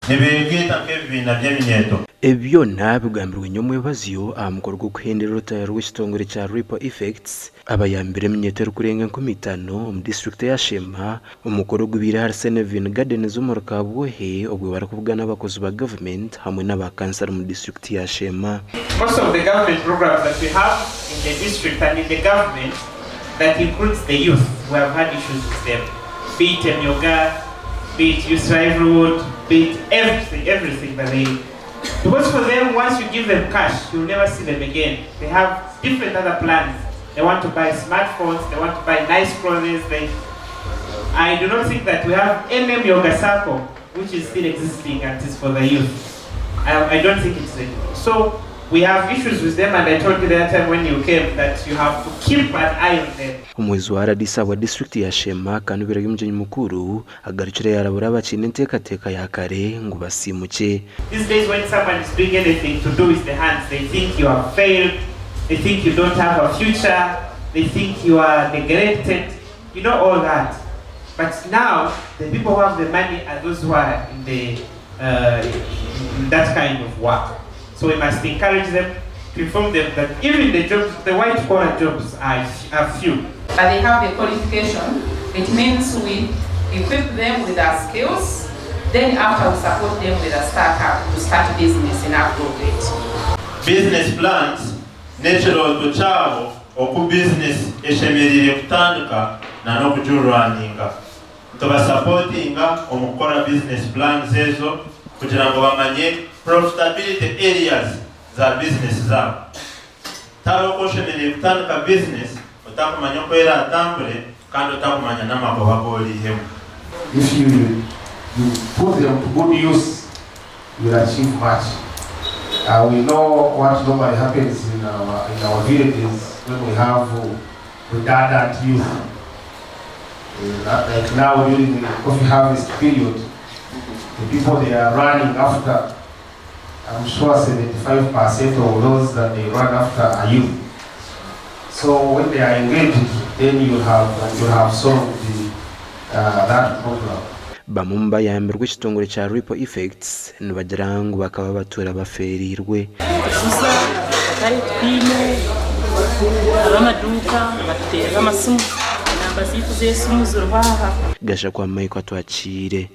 Nibeegaita nk'ebibiina by'eminyeeto. Ebi byona bigambirwe nyomwebazyo aha mukoro gw'okuhendera orutaayo rw'ekitongore kya Ripple Effects abayambire eminyeeto erikurenga 5000 omu disiturikiti eya Sheema. Omukoro ogubaire ahari Senevin Gardens omuri Kabwohe obwo barikubugana abakozi ba gavumenti hamwe n'aba kansara omu disiturikiti ya Sheema. Most of the government programs that we have in the district and in the government that includes the youth, we have had issues with them, be it Emyoga, be it Youth Livelihood, be it everything, everything that they, because for them, once you give them cash, you'll never see them again. They have different other plans. They want to buy smartphones, they want to buy nice clothes. They, I do not think that we have MM Yoga Sacco, which is still existing and is for the youth. I don't think it's there. So we have issues with them, and I told you the other time when you came that you have to keep an eye on them. Omuhwezi wa rdc ahabwa disiturikiti ya Sheema kandi obaire ari omugyenyi mukuru agarukire yaarabura abakiine enteekateeka ya kare ngu basiimukye. These days when someone is doing anything to do with the hands, they think you have failed, they think you don't have a future, they think you are neglected, you know all that. But now, the people who have the money are those who are in, the, in that kind of work. So we must encourage them, to inform them that even the jobs, the white collar jobs are, are few. But they have the qualification. It means we equip them with our skills, then after we support them with a startup to start business in aggregate. Business plans n'ekirooto kyabo oku bizinesi eshemereire kutandika na n'okugiruraninga. Nitubasapotinga omu kukora business plans ezo kugira ngu bamanye profitability areas za bizinesi zaabo. Tihariho oku oshemereire kutandika bizinesi otakumanya oku eraatambure kandi otakumanya n'amagoba agu oriihemu. If you you put them to good use, you will achieve much. We know what normally happens in our, in our villages when we have redundant youth. Like now during the coffee harvest period, the people they are running after, I'm sure 75% of those that they run after are youth. So when they are engaged, then you have solved that problem. Bamwe omu bayambirwe ekitongore kya Ripple Effects nibagira ngu bakaba batuura bafeereirwe. Nituguza akatare tutaine, ab'amaduuka nibatuteerera amasimu, enamba zaitu z'esimu ziriho aha. Gashakwa Michael Atwakiire.